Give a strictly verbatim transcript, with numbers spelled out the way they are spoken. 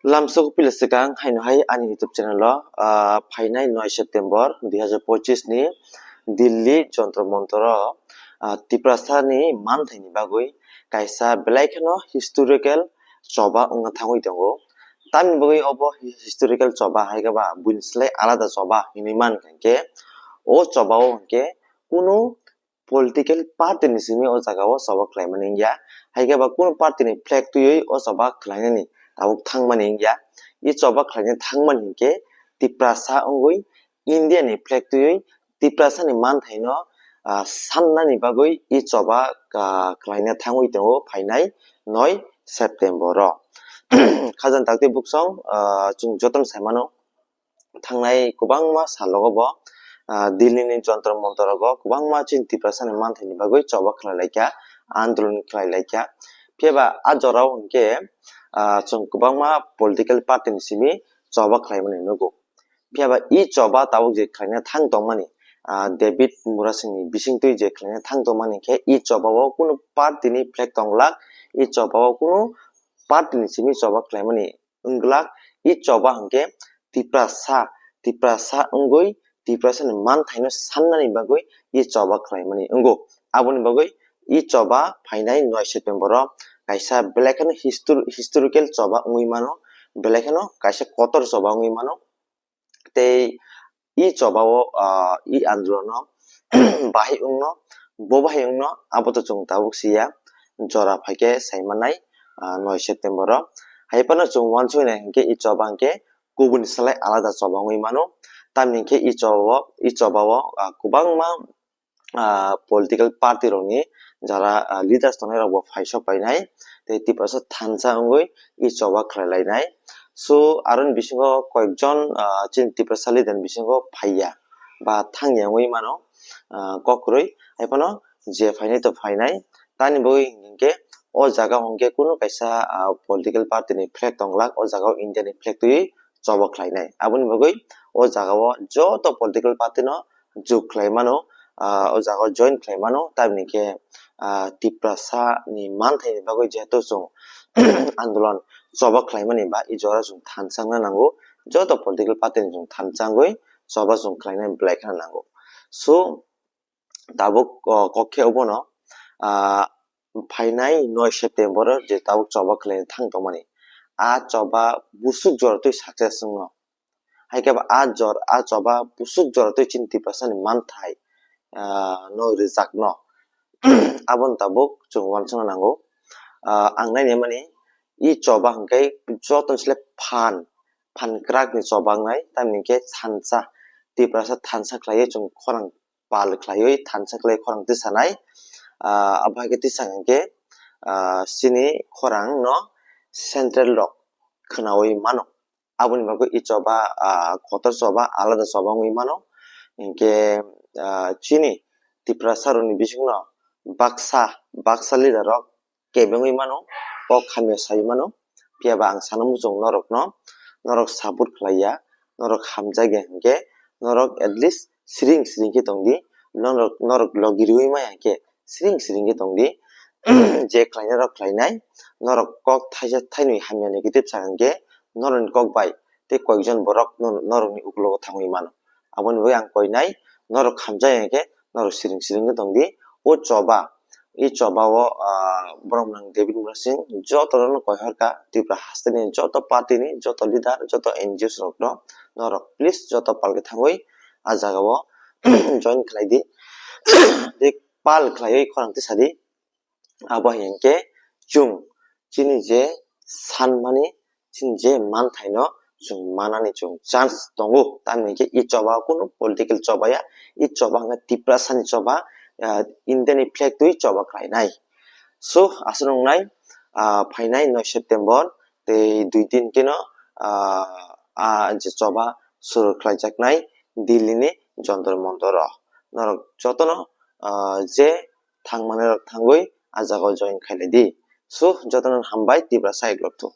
Lamsok pila swkang haino hai ani YouTube channel o, ah, phainai noi September dui hazar pochis ni Delhi Jantar Mantar o, ah, Tiprasa ni manthai ni bagwi kaisa belai kheno historical choba wngna thangwi tongo. Tamni bagwi obo historical choba hai khe ba buini slai alada choba hinwi man khe o choba o hwnkhe kunu political party ni simi o jaga o choba khlaimani wngya. Hai khe ba kunu party ni flag twiwi o choba khlainani tabuk thangmani wngya. I choba khlaina thangmani hinkhe Tiprasa wngwi India ni flag twiwi Tiprasa ni manthai no, ah, sannani bagwi i choba, ah, khlaina thangwi tongo phainai noi September o. Khajang takti buksong, ah, chwng jotono sai mano. Thangnai kwbangma salogo bo, ah, Delhi ni Jantar Mantar rogo kwbangma chini Tiprasa ni manthai ni bagwi choba khlai laikha, andolon khlai laikha. Phiya ba a jorao hinkhe, ah, chwng kwbangma political party ni simi choba khlaimani nugo. Phiya ba i choba tabuk je khlaina thang tongmani, ah, David Murasing ni bisingtwi je khlaina thang tongmani khe i choba o kunu party ni flag tonglak, i choba o kunu party ni simi choba khlaimani wngwlak. I choba hwnkhe Tiprasa, Tiprasa wngwi Tiprasa ni manthaino sannani bagwi i choba khlaimani wngo. Aboni bagwi i choba phainai noi September o kaisa belai kheno histor-, historical choba wngwi mano, belai kheno kaisa kotor choba wngwi mano. Tei i choba o, ah, i andolon o bahai wngno, bo bahai wngno abo to chwng tabuk siya, jora phaikhe sai mannai, ah, noi September o. Hai phano chwng uansuknai hinkhe i choba hinkhe kubuni slai alada choba wngwi mano. Tamni hinkhe i choba o, i choba o, ah, kwbangma, ah, political party rokni jara, ah, leaders tongnai rok bo phaisok painai tei Tiprasa thansa wngwi i choba khlai lainai. So, aroni bisingo koyekjon, ah, chini Tiprasa leader ni bisingo phaiya ba thangya wngwi mano, ah, kok kwrwi. Hai phano je phainai to phainai. Tamni bagwi hinkhe o jaga o hinkhe kunu kaisa, ah, political party ni flag tonglak, o jaga o India ni flag twiwi choba khlainai. Aboni bagwi o jaga o joto political party no juk khlai mano, ah, o jaga o join khlai mano, tamni khe, ah, Tiprasa ni manthai ni bagwi jehetu chwng andolon choba khlai mani ba i jora chwng thansa wngna nango, joto political party ni chwng thansa wngwi choba chwng khlaina belai kheno nango. So, tabuk, o, kok khe obono, ah, phainai noi September o je tabuk choba khlaina thang tongmani, a choba busuk jora twi success wngno. Hai khe ba a jor, a choba busuk jora twi chini Tiprasa ni manthai, ah, no rijak no. Aboni tabuk chwng uansukna nango. Ah, ang nainai mani i choba hwnkhe joto ni slai phan, phan kwrak ni choba wngnai, tamni khe thansa, Tiprasa thansa khlaiwi chwng khorang pal khlaiwi thansa khlai khorang tisanai. Ah, abo hai khe tisang hinkhe, ah, chini khorang no central rok khwnawi mano. Aboni bagwi i choba, ah, kotor choba, alada choba wngwi mano. Hinkhe, ah, chini Tiprasa rokni bisingno baksa, baksa leader rok kebengwi mano, kok hamya sai mano. Phiya ba ang sana muchung norokno, norok support khlaiya, norok hamjakya hinkhe, norok at least siring siring khe tongdi, norok, norok logi riwi maya hinkhe, siring siring khe tongdi. Je khlainai rok khlainai, norok kok thaisa thainwi hamya negative sa hinkhe, norokni kok bai tei koikjon borok nor-, norokni uklogo thangwi mano. Aboni bagwi ang koinai, norok hamjakya hinkhe, norok siring siring khe tongdi. O choba, i choba o, ah, borok nang David Murasing joto rokno koi horkha, Tripura hasteni joto party ni, joto leader, joto N G Os rokno, norok please joto palkhe thangwi a jaga o join khlai di. Tei pal khlaiwi khorang tisadi. Abo hinkhe chwng chini je sanmani, chini je manthaino chwng manani chwng chance tongo. Tamni hinkhe i choba kunu political choba ya, i choba hinkhe Tiprasani choba, ah, Indiani flag twi choba khlainai. So, aswk wngnai, ah, phainai noi September tei dui din kheno, ah, ah, je choba suru khlaijaknai Delhi ni Jantar Mantar o. Norok jotono, ah, je thangmani rok thangwi a jaga o join khailai di. So, jotono hambai, Tiprasa Eklo Thung.